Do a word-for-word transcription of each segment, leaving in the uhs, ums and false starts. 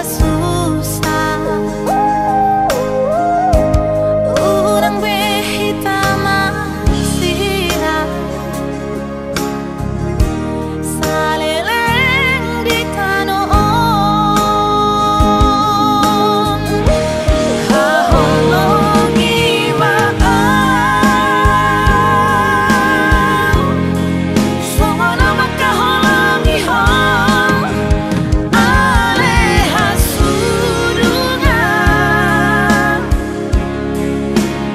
Susah, unang be hita marsirang, saleleng di tano on. Haholongi ma au, songon na mangkaholongi ho ale hasudungan.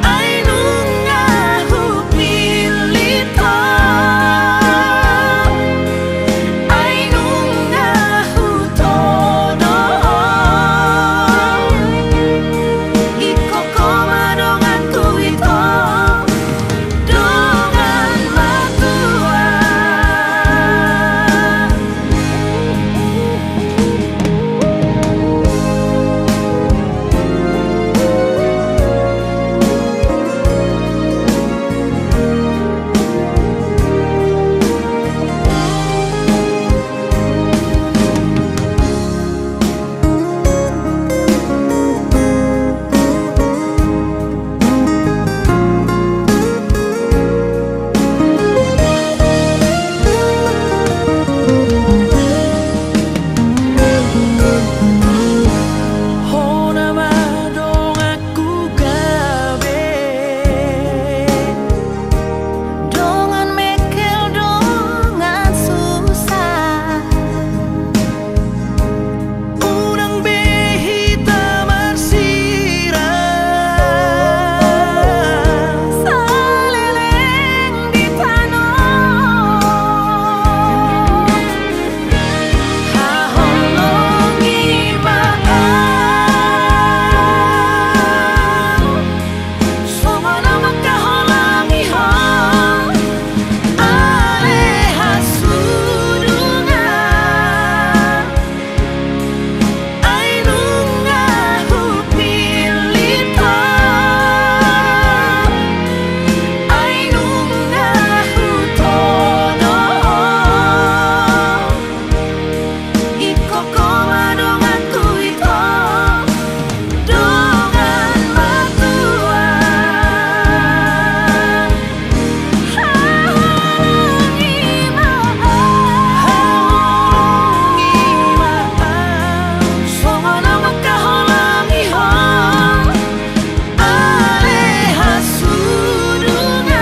Ai nunga hupillit ho, ai nunga hutodo ho. Ingkon ho ma donganku ito, dongan matua. Hona ma donganku gabe, dongan mengkel, dongan susah. Unang be hita marsirang, saleleng di tano on. Haholongi ma au, songon na mangkaholongi ho ale hasudungan. Ai nunga hupillit ho, ai nunga hutodo ho. Ingkon ho ma donganku ito, dongan matua. Haholongi ma au, haholongi ma au, songon na mangkaholongi ho ale hasudungan.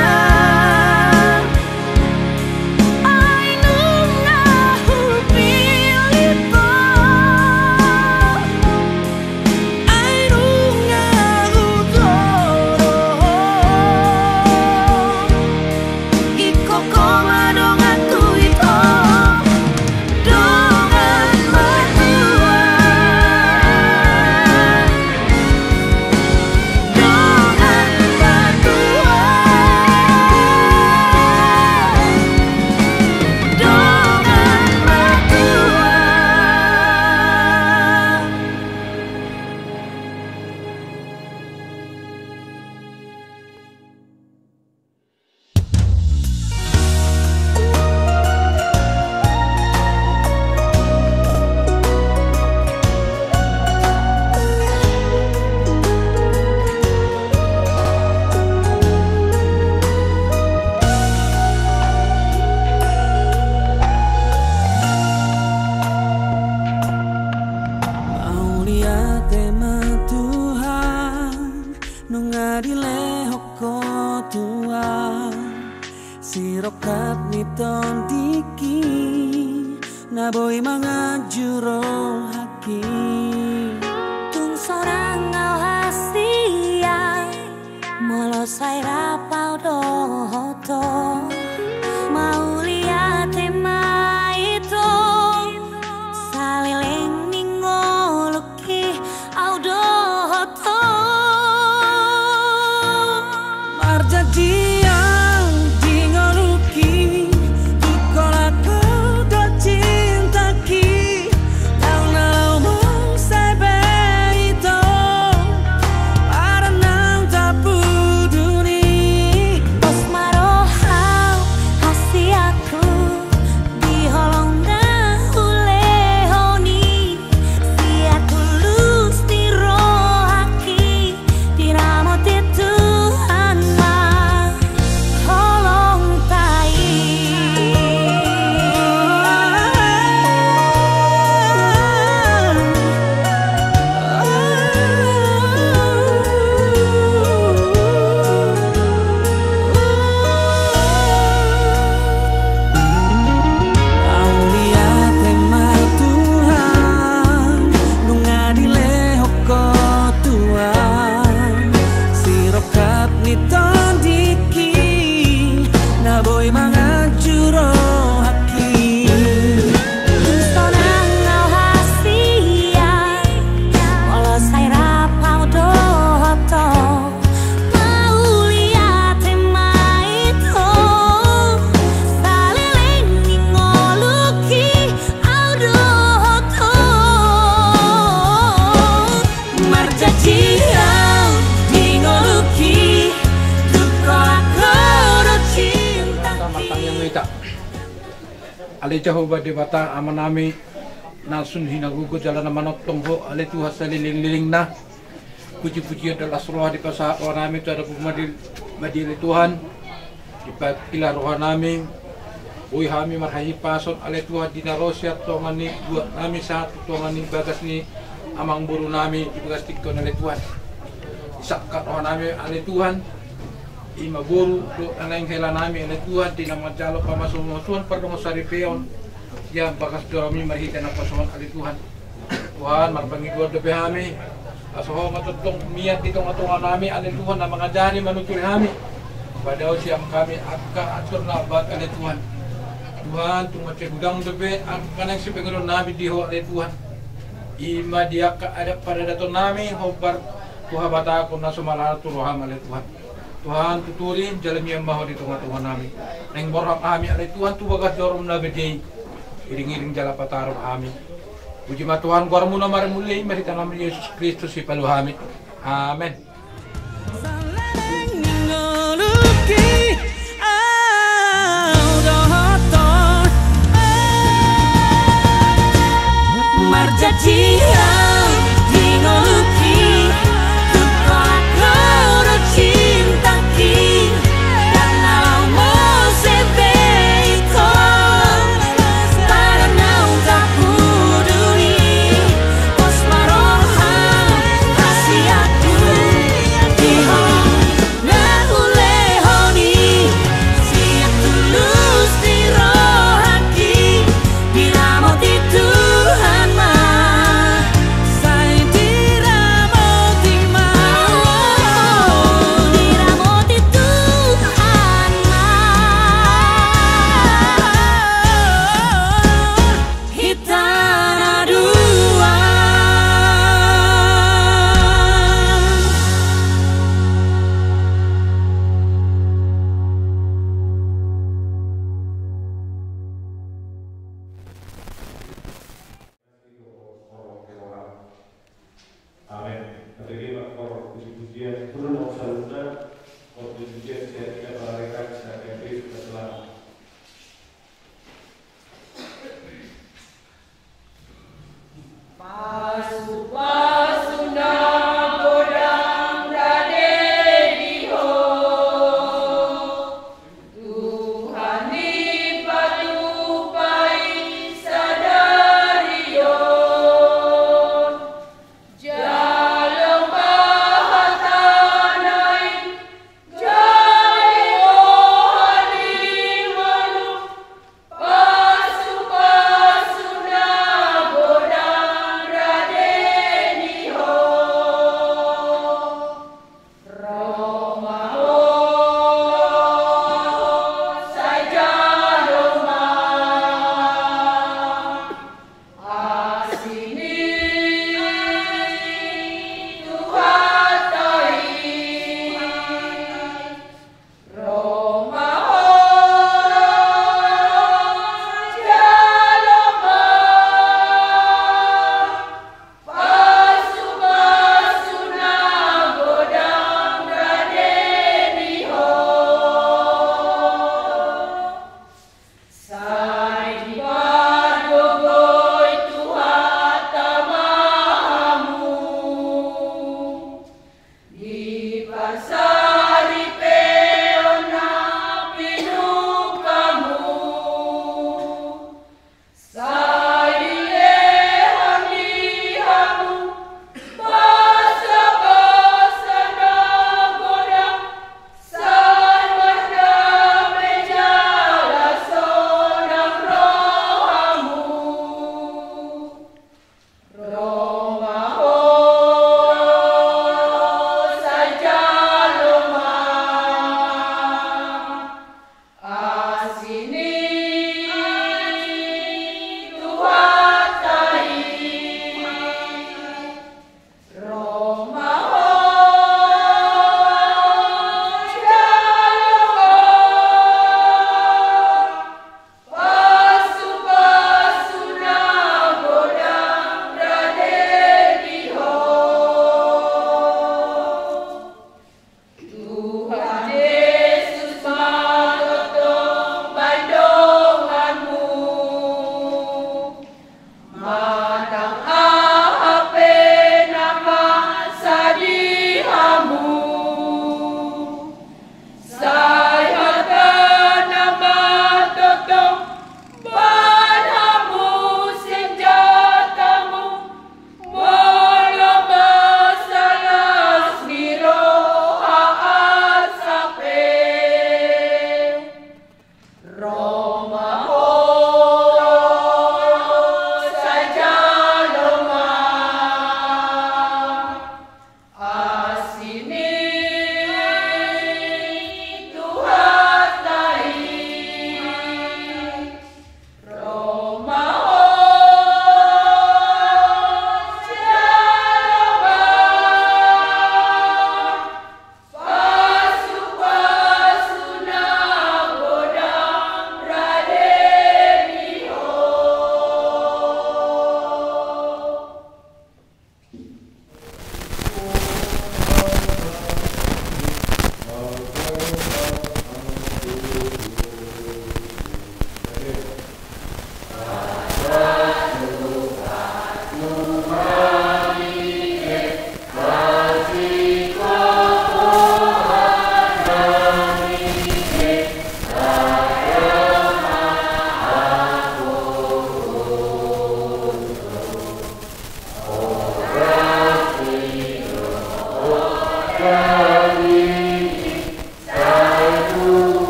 Ai nunga hupillit ho, ai nunga hutodo ho. Ingkon ho ma donganku ito, dongan matua. Dongan matua. Dongan matua. Mauliate ma Tuhan, nunga dilehon Ho Tuhan, sirongkap ni tondingki, na boi manganju rohangki. Tung sonang au hasea, molo sai rap au dohot Ho. Mauliate ma ito, saleleng ni ngolungki au dohot Ho. Marjanjian di ngolungki, tung holan Ho do cintangki. Ndang na lomo Ale Jahowa Debata Amanami, na sun hinagogo jala na manongtong Ho, ale Tuhan, saleleng-lelengna. Puji-pujian dohot las roha dipasahat rohanami tu adaponMu, madil-, madil ale Tuhan. Dipangkilala rohanami, boi hami marhahipason ale Tuhan, di na ro sian tonga ni buatnami sahat tu tonga ni bagas ni amangborunami di bagas tingki on ale Tuhan. Disangkap rohanami ale Tuhan, i ma boru dohot na naeng helanami ale Tuhan, di na manjalo pamasumasu pardongan saripeon sian bagas joroMi marhite napasahat ale Tuhan. Tuhan, marpangidoan dope hami, asa Ho ma tongtong mian di tonga-tonganami ale Tuhan, na mangajari manuturi hami. Padaon sian hami angka atur na bahat ale Tuhan. Tuhan, tung mansai godang dope angka naeng sipangidoannami di Ho ale Tuhan. I ma di angka adat paradatonnami hombar tu habatahon na so malala tu rohaM ale Tuhan. Tuhan, tuturi jala mian ma Ho di tonga-tonganami. Naeng borhat hami ale Tuhan tu bagas joroM na bege i. Iring-iring jala pataruhon hami. Puji ma Tuhan, goarMu na marmulia i, marhite Anakmu Jesus Kristus Sipalua hami. Amen. Marjanji au di ngolungki, tu Ho do cintangki, ndang na laho muse be Ho, pada naung tapudun i, pos ma roha hasianku di Ho. Na hulehon i sian tulus ni rohangki, diramoti Tuhan ma.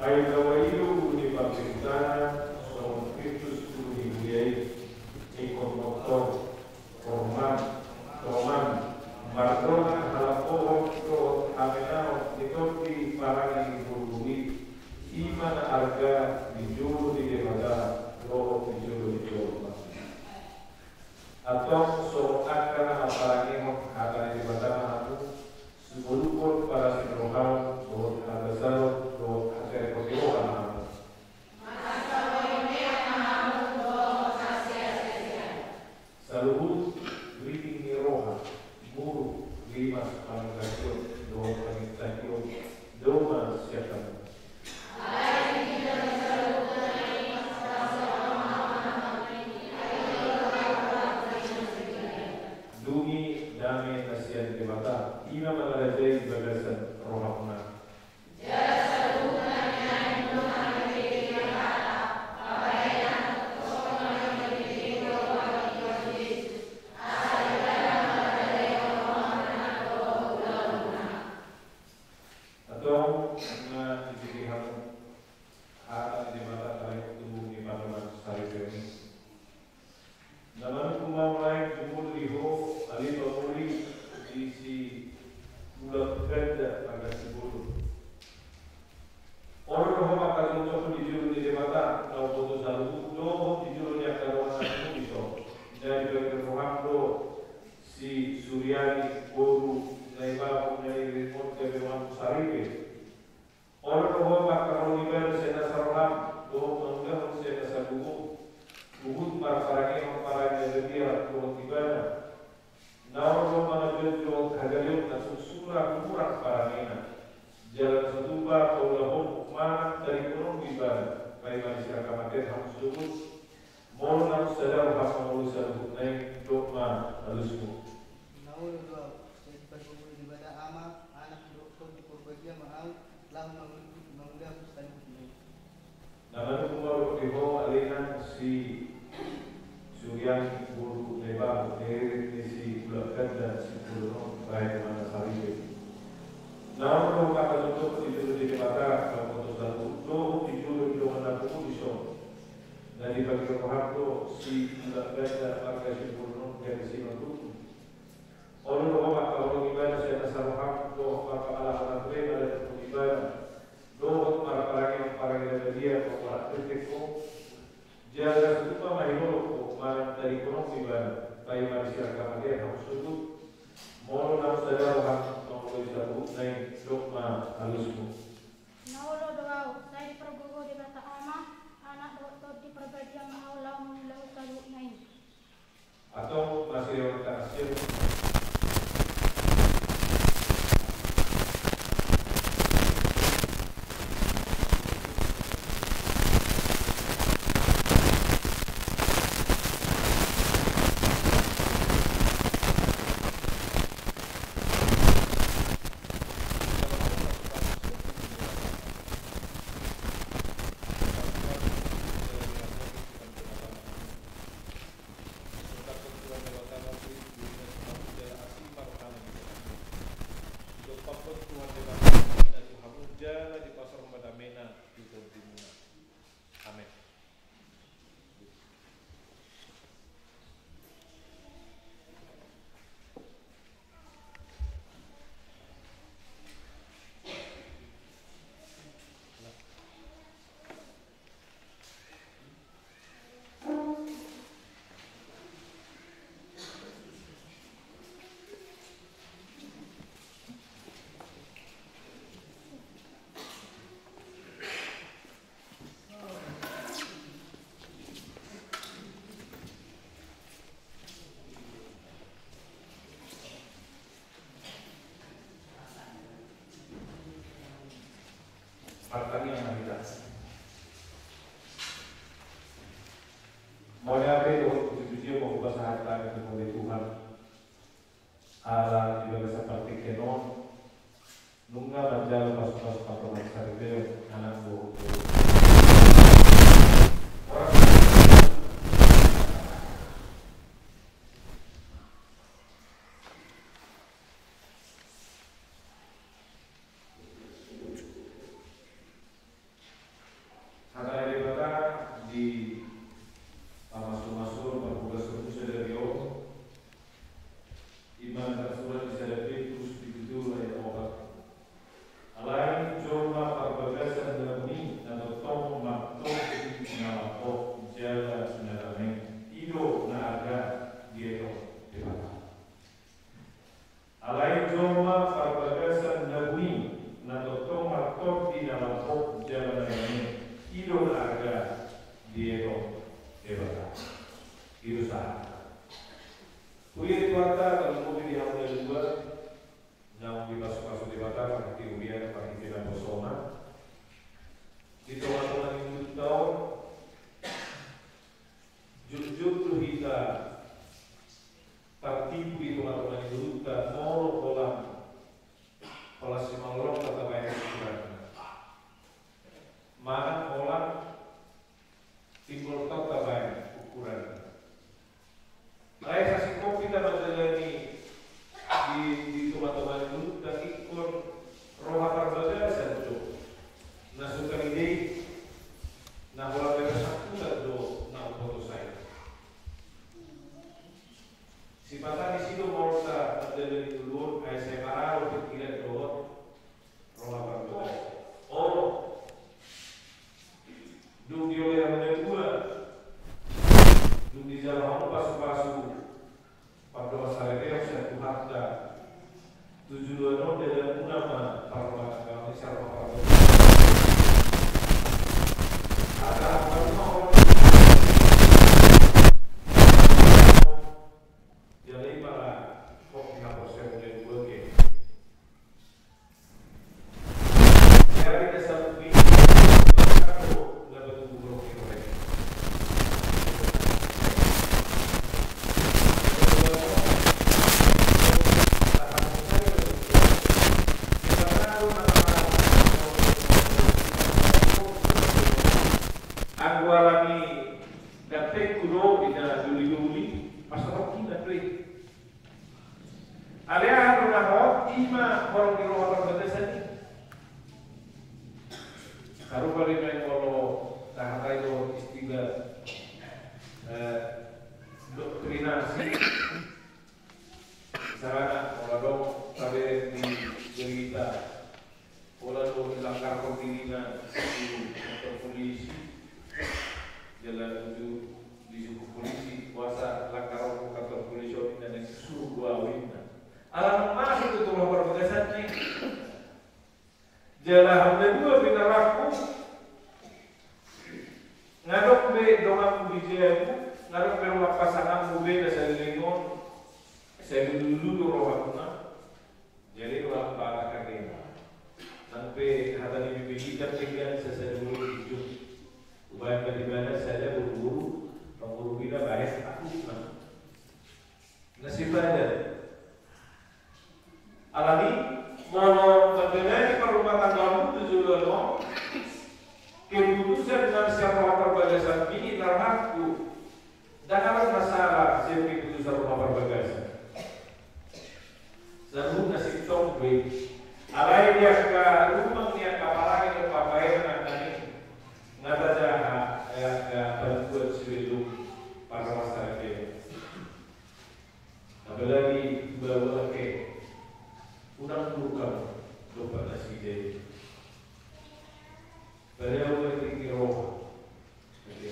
Ai na maido ulu ni partingkian, songon Kristus ulu ni huria i, ingkon tongtong, Roman, Roman, mardongan halambohon dohot hamenaon ni tondi parange ni boru i, i ma na arga di jolo ni Debata dohot di jolo ni jolma. Antong songon angka na marparangehon hata ni Debata ma hamu, sungkun-ungkun parasirohaon dohot hata salot dohot hata ni roha ma hamu. Saluhut ringgit ni roha, muruk, rimas, panungkasian dohot panginsahion, doma sian hamu. Dungi dame na sian Debata, i ma mangarajai bagasan rohamuna. Antong, nunga dibege hamu hata ni Debata taringot tu di parroman saripeon i. Na manungkun ma ahu lae, jumolo di ho ale pamuli di si Bulak Ganda marga Simbolon. Olo do ho mangkajojok di jolo ni Debata na umboto saluhut dohot di jolo ni angka dongan na tumundalhon. Na dibahen roham do si Suryani boru Naibaho na iringot gabe dongan saripe. Olo do ho mangkaholongi ibana sian nasa roham dohot mangulahon sian nasa gogo, huhut marparangehon parange na badia dohot ibana. Na olo do ho mangajongjong hagaleon na sungsura humurang parangena. Jala na so tupa paulahon manang tadingkonon ibana, paima di sian hamatean hamu sogot. Molo naung sada roham mangoloi saluhutna i, dok ma alusmu. Na olo do ahu, sai dipargogoi Debata Ama, Anak dohot Tondi Porbadia ma ahu, laho mangulahon saluhutna i. Na manungkun ma ahu di ho ale inang si Suryani boru Naibaho, na iringot ni si Bulak Ganda Simbolon on, bahen dongan saripe. Na olo do ho mangkajojok di jolo ni Debata na umboto saluhut dohot di jolo ni dongan na tumundalhon. Na dibahen roham do si Bulak Ganda marga Simbolon on gabe sian hamu. Olo do ho mangkaholongi ibana sian nasa roham dohot marpangalahon na ture na dapot ibana dohot marparangehon parange na badia dohot marangkuti ho. Jala na so tupa ma hiholong ho manang tadingkonon ibana, paima di sian hamatean hamu sogot. Molo naung sada roham mangoloi saluhutna i, dok ma alusmu. Na olo do ahu, sai dipargogoi Debata Ama, Anak dohot Tondi Porbadia ma ahu laho mangulahon saluhutna i. Antong masihol ta kasian. Amen. Martangiang ma hita. Mauliate dohot pujipujian ma hupasahat hami tu Ho ale Tuhan. Ala di bagasan partingkian on, nunga manjalo pasupasu parroman saripeon, anak dohot boru. Di tongatonga ni ngolunta on, jotjot do hita tartipu di tongatonga ni ngolunta, molo holan, holan simanlompa tabaen ukuranna. Manang holan pinggol tau tabaen ukuranna. Alai sasintongna hita mandalani di, di tongatonga ni ngolunta ingkon roha parbagasan do na so tangkas i, na holan meres sangkutan do na umboto sai. Sipata disi do molo ta mandalani ngolu on, ai sai maralo pingkiran dohot roha parbagasan. Olo. Dung dioloi hamu na dua, dung dijalo hamu pasupasu pandohan saripeon sian Tuhanta, tu joloan on dalanmuna ma parrumatanggaon i sian roha parbagasan. Asa hamu ma olo. Jala i ma ra hot ni haporseaon na dua ke. Anggo alani dapekku do di na doli-doli, pasarokhon na do i. Alai aha do na hot, i ma holong ni roha parbagasan i. Sarupa do i ma molo tahatai do istilah, eh, doktrinasi. Misalna, molo adong tabereng di berita, molo adong dilanggarhon dirina di kantor polisi, jala uju dijungkon polisi, boasa langgarhon kantor polisi on, ninna, naeng surgo au, ninna. Ala naeng masuk tu roha parbagasan i. Jala hamu na dua pe, inangku, nga adong be donganmu di jabu, nga adong be dongan pasanganmu be na saleleng on, sai lulu-lulu do rohamuna. Jadi roha parbagasan i. Nang pe hata ni B P J kan denggan sasada boru tujuh. Ubahen pe di mana saja boru-boru, pangurupina bahen aku, nah. Na sipadan. Alani, molo mandalani parrumatanggaonmu tu joloan on, keputusan na sian roha parbagasan i, inangku, ndang adong na sala sian keputusan roha parbagasan. Saluhutna sintong do i. Alai di angka rumang ni angka parange dohot pambahenan nangkaning, nga tajaha angka pandohan sibelum parrohasaripeon. Apalagi baoa ke, unang murka dompak nasida i. Padahal tingki roha. Oke.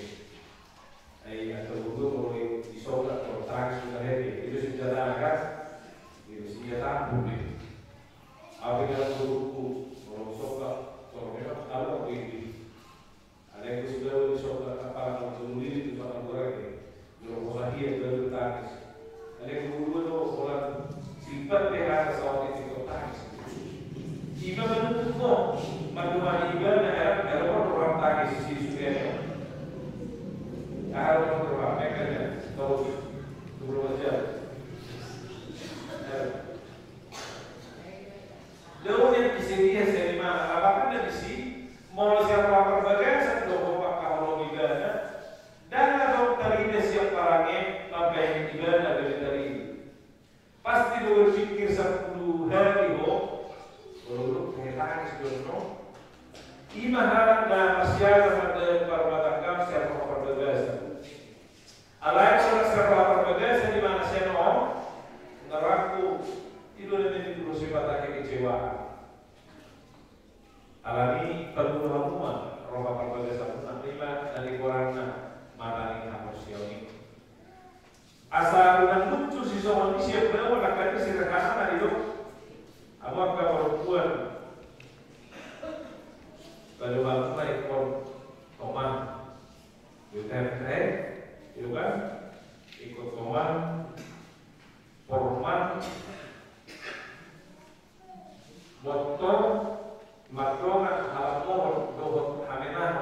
Ai angka boru molo disogak, molo tangis sudah hebe, itu senjata kan? Itu senjata ampun deh. Au pe dalam boruku, molo disogak, molo memang tahu aku ini. Alai anggo sudah disogak, apala molo tu lili tu mata goreng, jolo hosa hia, jolo tangis. Alai anggo dua do holan simpan be hata saotik di kota. Ima manungkun ho, mandongani ibana, heran, heran, roham tangis, si sudah. Heran, roham, mereka, terus, dua puluh empat jam. Heran. Dao nian ise dia sian imana, apakah na disi, molo sian roha parbagasan do ho mangkaholongi ibana, ndang adong tarida sian parange mambahen ibana gabe tarida. Pasti do berpikir sapuluh hali ho, molo dung tahe tangis do annon. Ima halak na marsiajar mandalani parrumatanggaon sian roha parbagasan. Alai molo sian roha parbagasan imana sian on, inangku, i do na menimbulhon sipata kekecewaan. Alani pangulu hamu ma roha parbagasanmuna, ima na di goarna mata ni haporseaon i. Asa unang muncul sisongon i sian baoa, nangkaning sederhana na didok hamu angka parompuan. Lalu hamu ma ingkon toman. Gitu kan, eh? Gitu kan? Ingkon toman, porman, motor, mardongan, halamohon, dohot hamenahon.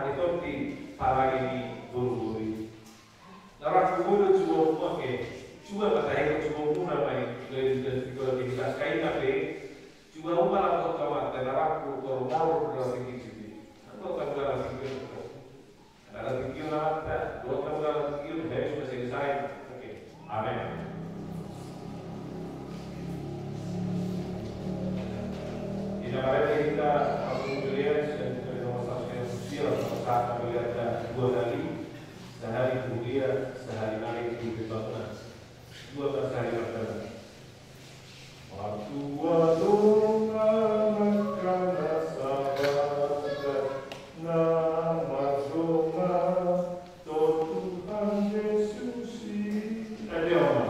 Amen. Di na marende hita, Pastor Julian, dan kita dengan Pastor Julian, Pastor Julian, dua kali, sahali tu huria, sahali nari tu huria. Dua kali sahali martanda. Martua do angka na sabar, na mardongan, tu Tuhan Jesus i. Ayo, Oma.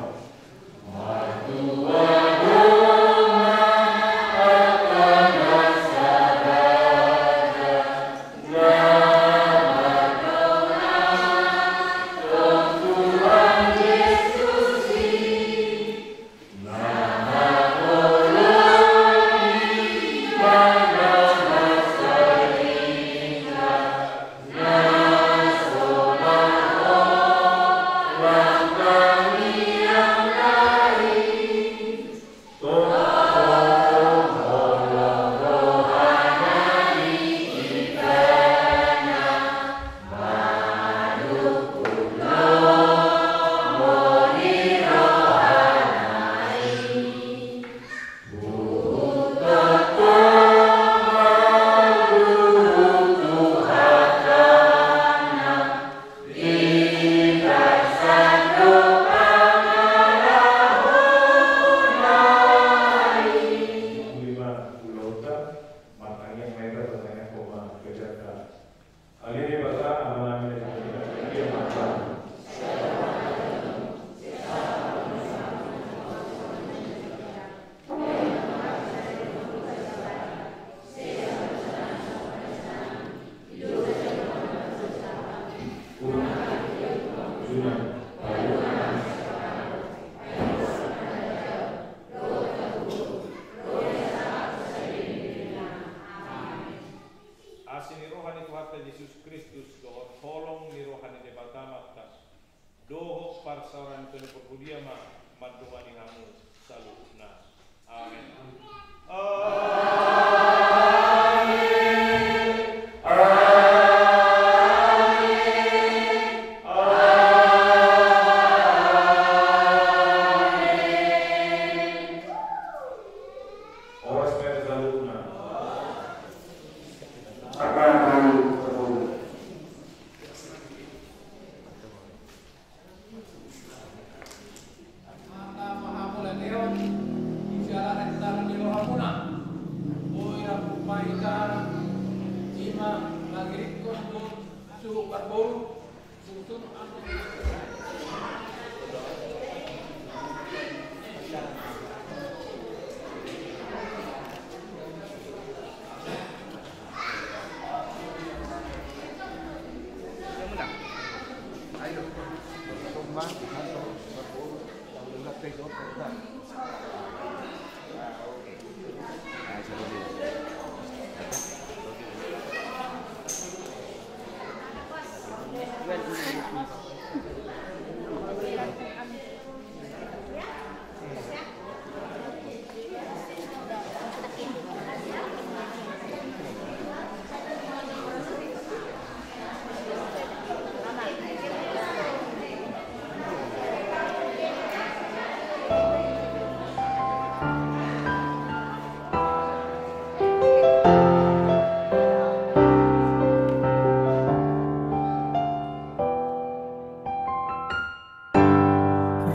Asi ni roha ni Tuhanta Jesus Kristus dohot holong ni roha ni Debata Amanta dohot parsaoran ni Tondi Parbadia ma mandongani hamu saluhutna. Amen. Amen. Amen. Amen. Horas ma di hamu saluhutna. Amen. Mata ma hamu lateon, di jala hentara di rohamuna. Boi rap ma hita, ima mangiringkon dohot suhut parboru, sungkun.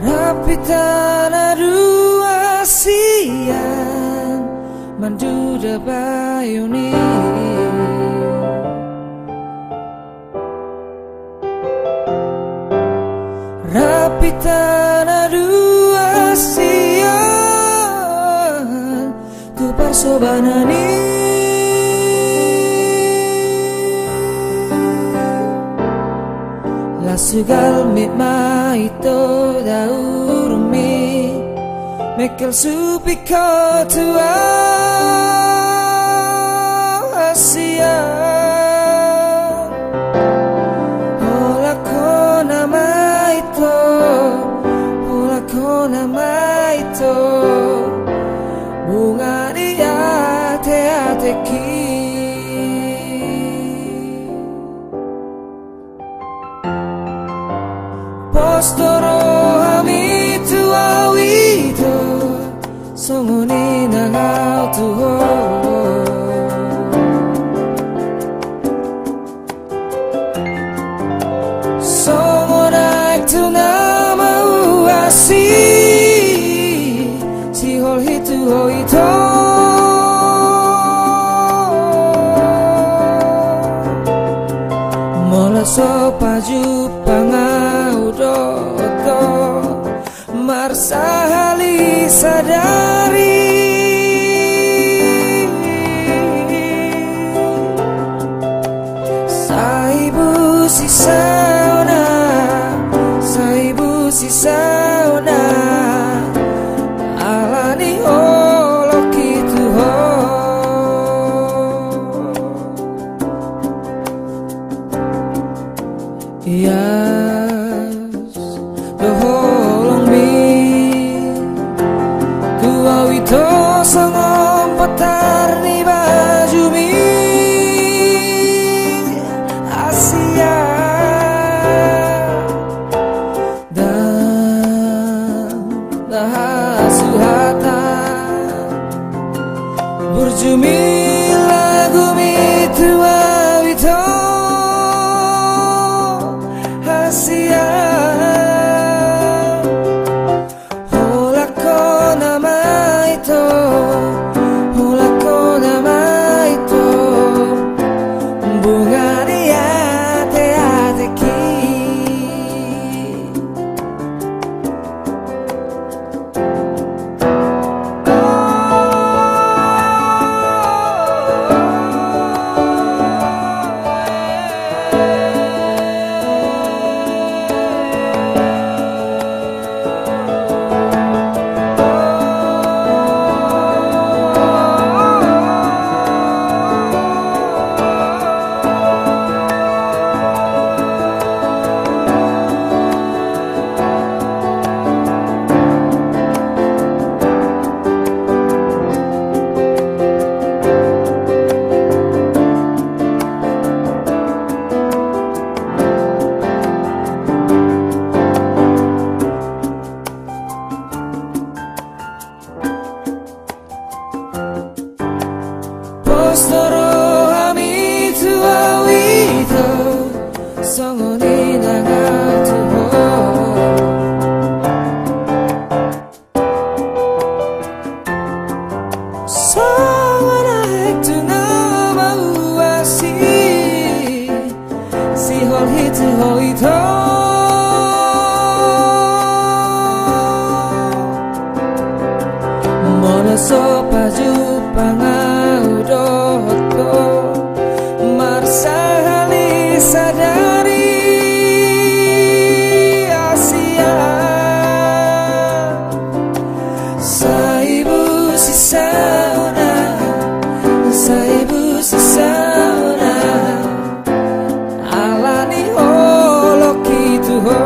Rap hita na dua sian manduda bayu ni. Rap hita na dua sian tu parsobanan i. Las hugal mit ma ito daurmi, mengkel supik ho tu asia. Holak hona ma ito, holak hona ma ito, bunga di ate-ateki. So pajumpang ahu dohot ho, marsahali sadari. Sai busi saona, sai busi saona, ala ni holongki tu ho. Ias do holongmi tu ahu ito, songon patar ni bajumi. Asi, ndang na hasuhatan burju milagumi tu ahu ito. Asi, holanghon ma ito, holanghon ma ito, bunga ni ateateki. Pos do rohami tu ahu ito, songon i nang ahu tu ho. Songon aek tu na mauasi, sihol hita ho ito. Molo so pajumpang ahu dohot ho, marsahali sadari. Asi, sai busi saona, sai busi saona, ala ni holongki tu ho.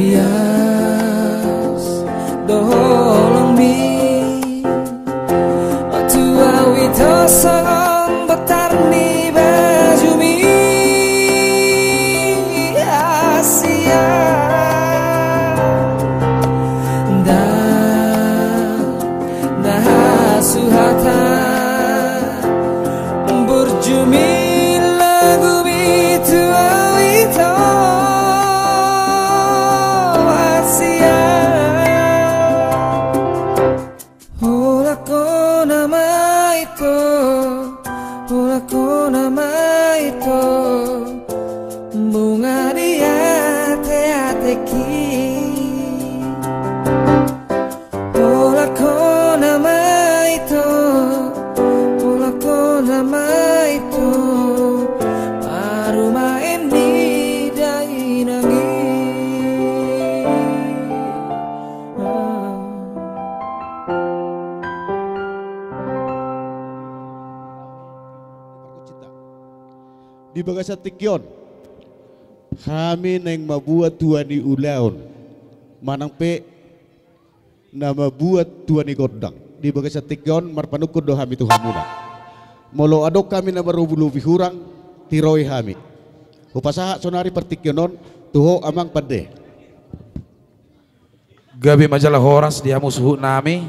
Ias do holongmi tu ahu ito, songon patar ni bajumi. Asi, ndang na hasuhatan burju milagumi tu ahu ito. Asi, holanghon ma ito, holanghon ma ito, bunga ni ateateki. Holanghon ma ito, holanghon ma ito, parumaen ni dainang i. Di bagasan tingki on, hami naeng mambuat tua ni ulaon, manang pe na mambuat tua ni gondang. Di bagasan tingki on marpanungkun do hami tu hamuna. Molo adong hami na marlobi-lobi hurang, tiroi hami. Hupasahat sonari partingkian on tu ho amang pande. Gabe ma jala horas di hamu suhut nami,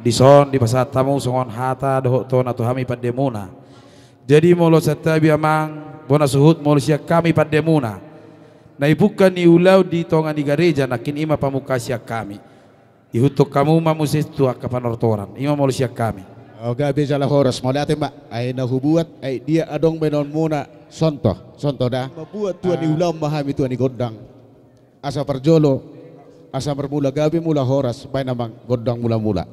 dison dipasahat hamu songon hata dohot tona tu hami pandemuna. Jadi molo santabi amang bona suhut, molo sian hami pandemuna na ipungka ni ulaon di tonga ni gareja nangkin, i ma pamungka sian hami. Ihuthon hamu ma muse tu angka panortoran, i ma molo sian hami. O, gabe jala horas, mauliate ma. Ai na hubuat, ai dia adong baenonmuna, sontoh, sontoh da. Mambuat tua ni ulaon ma hami, tua ni gondang. Asa parjolo, asa marmula gabe mula horas, baen amang gondang mula-mula.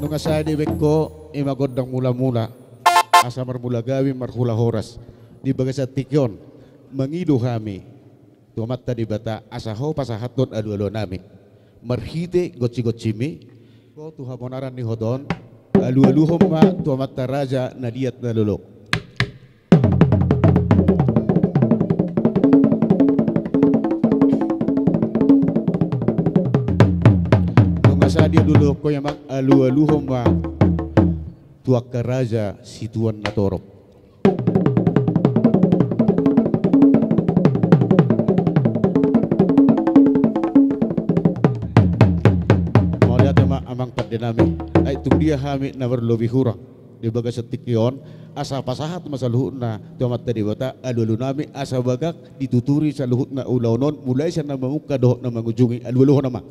Nunga sadia dibaen ho, ima gondang mula-mula. Asa marmula gabe marhula horas. Di bagasan tingki on, mangido hami tu Amanta Debata asa ho pasahathon alu-alu nami. Marhite gonsi-gonsimi, ho tu habonaran ni hata on, alu-aluhon ma tu amanta raja na liat na lolo. Nunga sadia dialuhon ho, ima alu-aluhon ma tu angka raja situan na torop. Mauliate ma amang pande nami. Ai tung dia hami na marlobi hurang di bagasan tingki on, asa pasahat ma saluhutna tu Amanta Debata alu-alu nami, asa bagak dituturi saluhutna ulaon on, mulai sian na mamungka dohot na mangujungi. Alu-aluhon amang.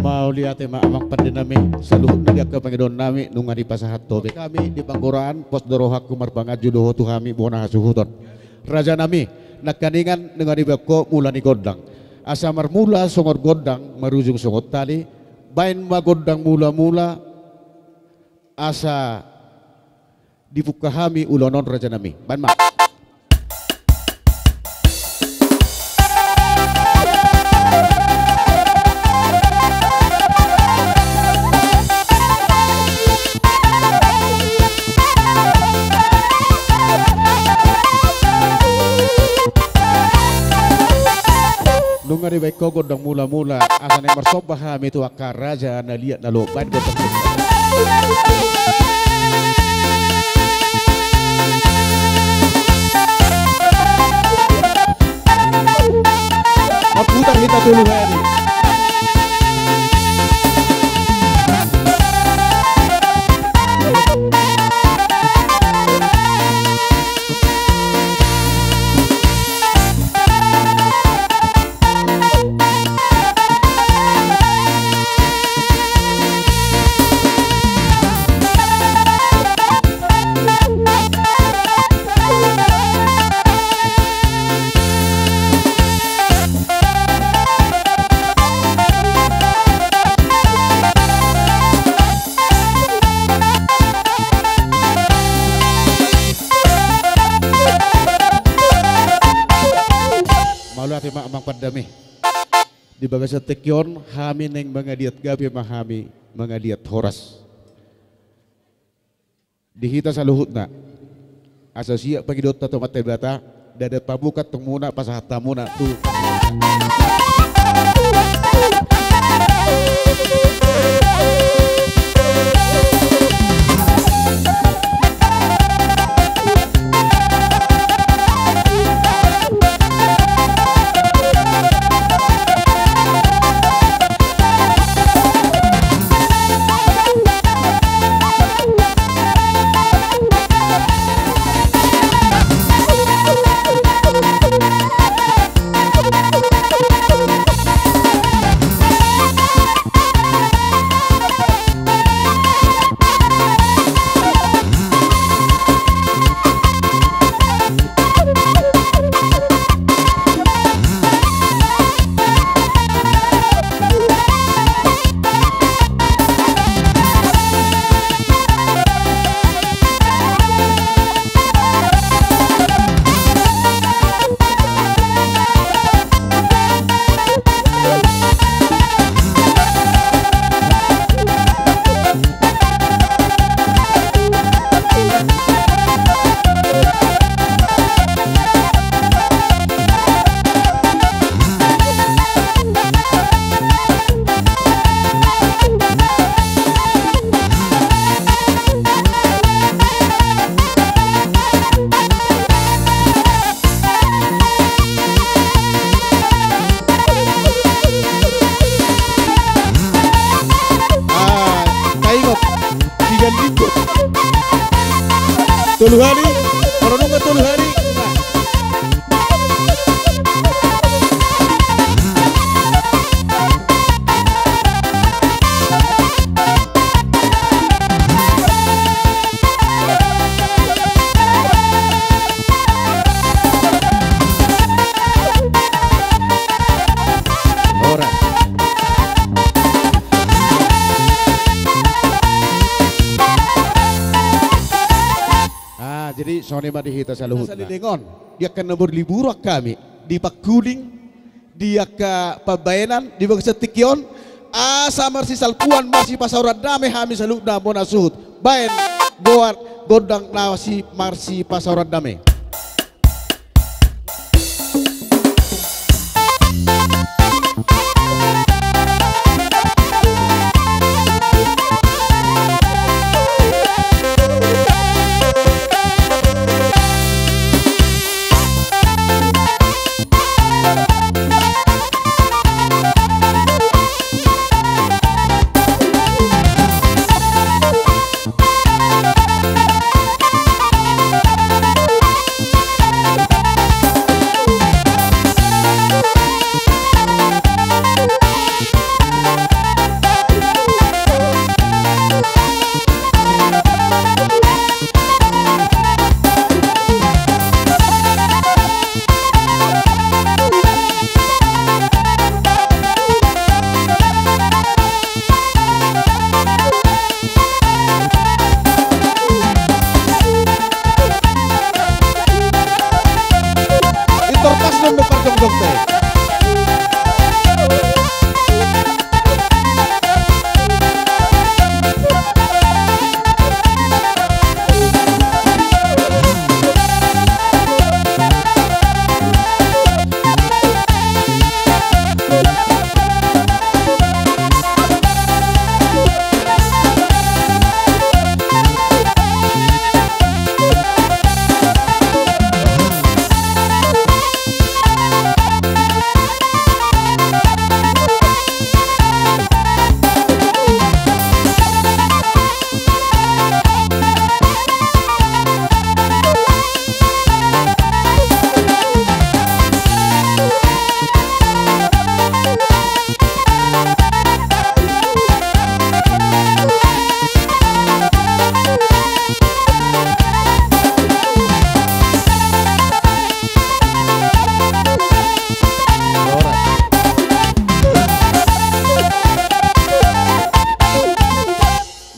Mauliate ma amang pande nami, saluhutna di angka pangidoan nami nunga dipasahat ho be. Hami di panggoraan, pos do rohangku marpanganju do ho tu hami bona hasuhuton. Raja nami, nangkiningan nunga dibaen ho mula ni gondang. Asa marmula songon gondang, marujung songon tali, baen ma gondang mula-mula, asa dipungka hami ulaon on raja nami. Baen ma. Nunga dibaen ho gondang mula-mula, asa naeng marsomba hami tu angka raja na liat na lolo, baen gondang. Marputar hita tolu hali. Mauliate ma amang pande nami. Di bagasan tingki on hami naeng mangaliat gabe ma hami, mangaliat horas. Di hita saluhutna. Asa siap pangidoanta tu Amanta Debata, ndada pamuka tongmuna pasahat hamuna tu. Tolu hali, ora nunga tolu hali. Ora. Ah, jadi songon i ma di hita saluhutna. Salelengon, di angka na marlibur hami, di pangkuling, di angka pambahenan, di bagasan tingki on, asa marsisalpuan, marsipasaoran dame hami saluhutna bona suhut. Baen, goar, gondang na si-, marsipasaoran dame.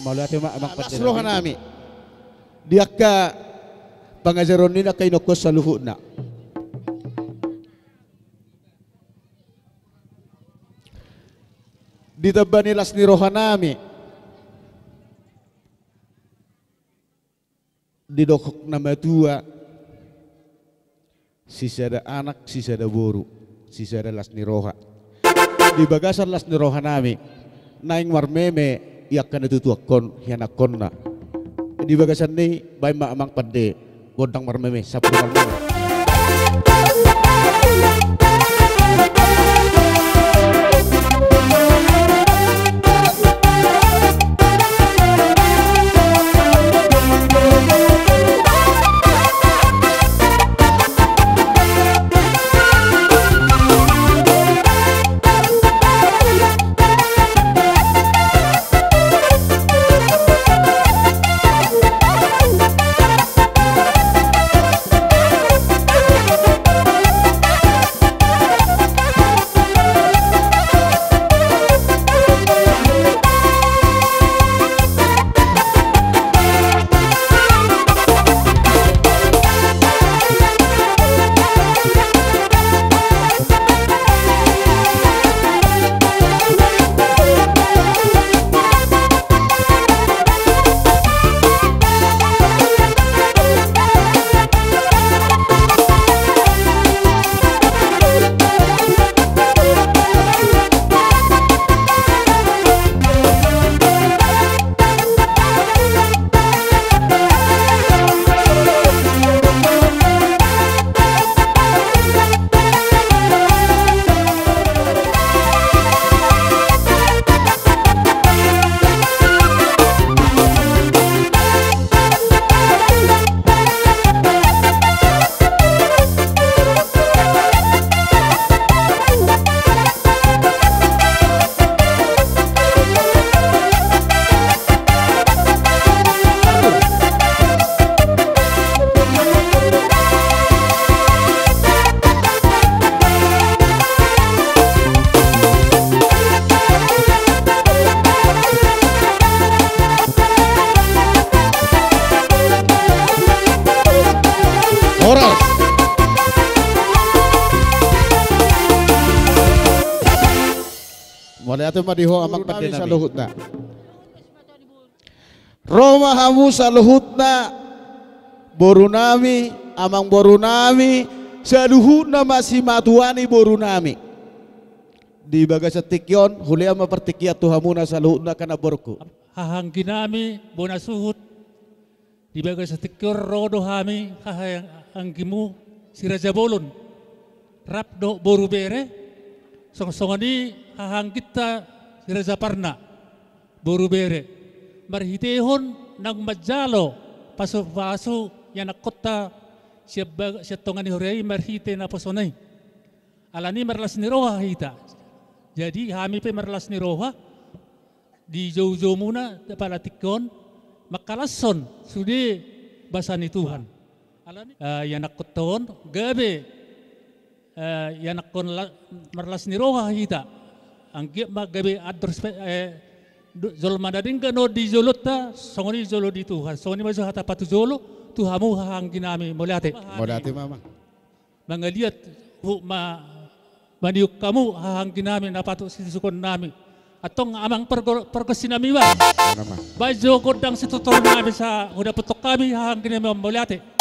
Mauliate ma, amang pande. Las roha nami di angka pangajaron ni angka inongkon saluhutna. Ditamba ni las ni roha nami. Didok na matua, sisada anak, sisada boru, sisada las ni roha. Di bagasan las ni roha nami, naeng marmeme i angka na tutuakkon hianakkonna. Di bagasan ni, baen ma amang pande, gondang marmeme, sampulu marmeme. Mauliate ma di ho amang pande nami saluhutna. Ro ma hamu saluhutna, boru nami, amang boru nami, saluhutna ma simatua ni boru nami. Di bagasan tingki on, hulean ma partingkian tu hamuna saluhutna angka namborungku. Hahaanggi nami, bona suhut, di bagasan tingki on ro do hami hahaanggimu si Raja Bolon. Rap dohot boru bere, song-songon i hahaangginta si Raja Parna. Boru bere. Marhitehon naung manjalo pasu-pasu ianakkonta sian ba-, sian tonga ni huria i marhite naposona i. Alani marlas ni roha hita. Jadi hami pe marlas ni roha di joujoumuna pala tingki on mangkalashon sude basa ni Tuhan. Alani, eh, ianakkonta on gabe, eh, ianakkon la-, marlas ni roha hita. Anggiat ma gabe andor spe-, eh, do-, jolma na denggan on di jolonta, songon i jolo di Tuhan. Songon i ma jo hata patujolo, tu hamu hahaanggi nami, mauliate. Mauliate ma amang. Mangaliat huhut ma maniuk hamu hahaanggi nami na patut sisukon nami. Antong amang pargo-, pargonsi nami ba. Baen jo gondang situtor nami sa hudapothon hami hahaanggi nami, mauliate.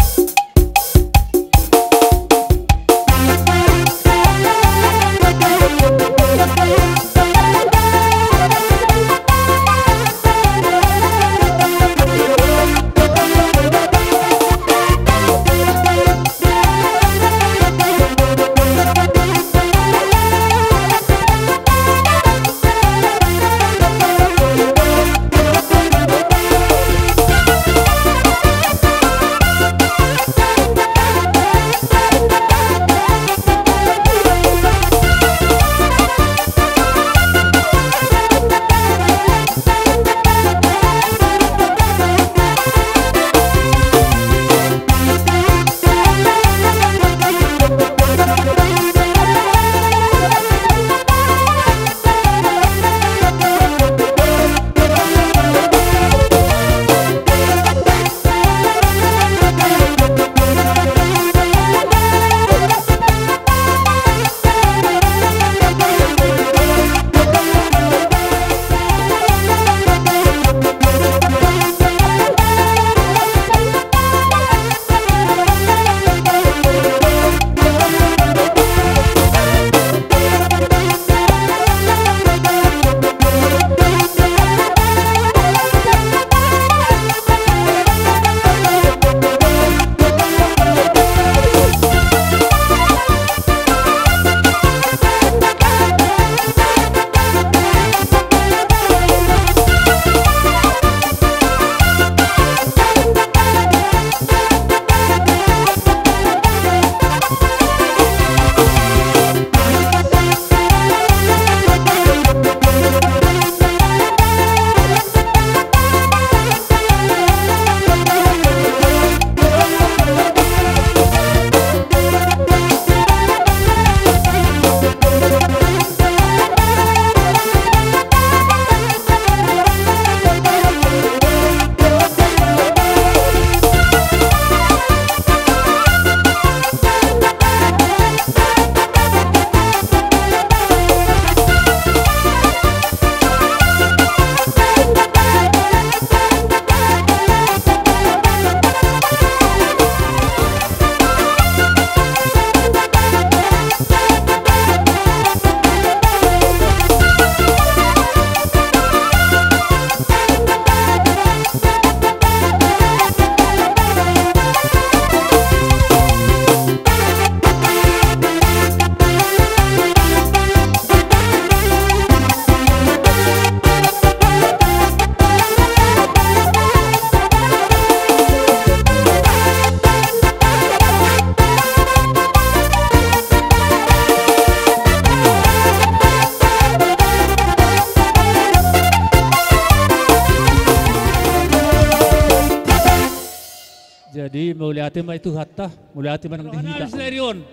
Jadi, mauliate ma i Tuhanta, mauliate ma nang di hita. Sadari on,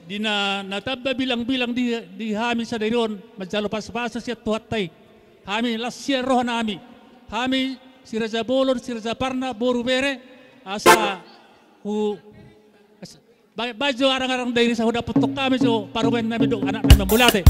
di na, na tamba bilang-bilang di, di hami sadari on, manjalo pasu-pasu sian Tuhanta i. Hami las sian roha nami. Hami si Raja Bolon, si Raja Parna, boru bere, asa hu-, as-, ba-, baen jo arang-arang dairi sa hudapothon hami jo parumaen nami dohot anak nami, mauliate.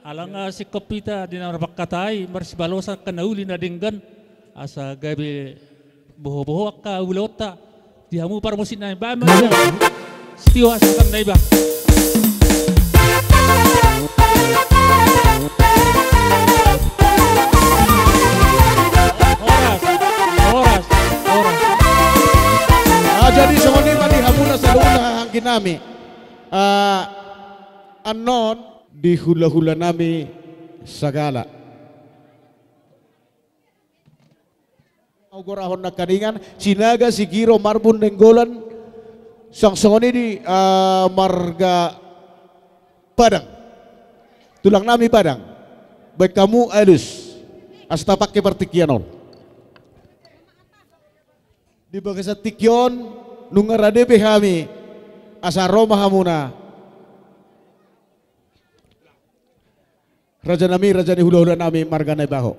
Ala nga singkop hita di na marpangkatai, marsibalosan angka na uli na denggan, asa gabe boho-boho angka ulaonta. Di hamu parmusik nami, baen ma. Iya. Sitio asa kan naiba. Horas, horas, horas. Ah, jadi songon i ma di hamuna saluhutna haha anggi nami. Ah, annon di hula-hula nami sagala. Au gorahon nangkaningan, Sinaga, Sigiro, Marbun, Nainggolan, songon i di, ah, marga Padang. Tulang nami Padang. Baen hamu alus. Asa tapangke partingkian on. Di bagasan tingki on, nunga rade be hami, asa ro ma hamuna. Raja nami, raja ni hula-hula nami, marga Naibaho.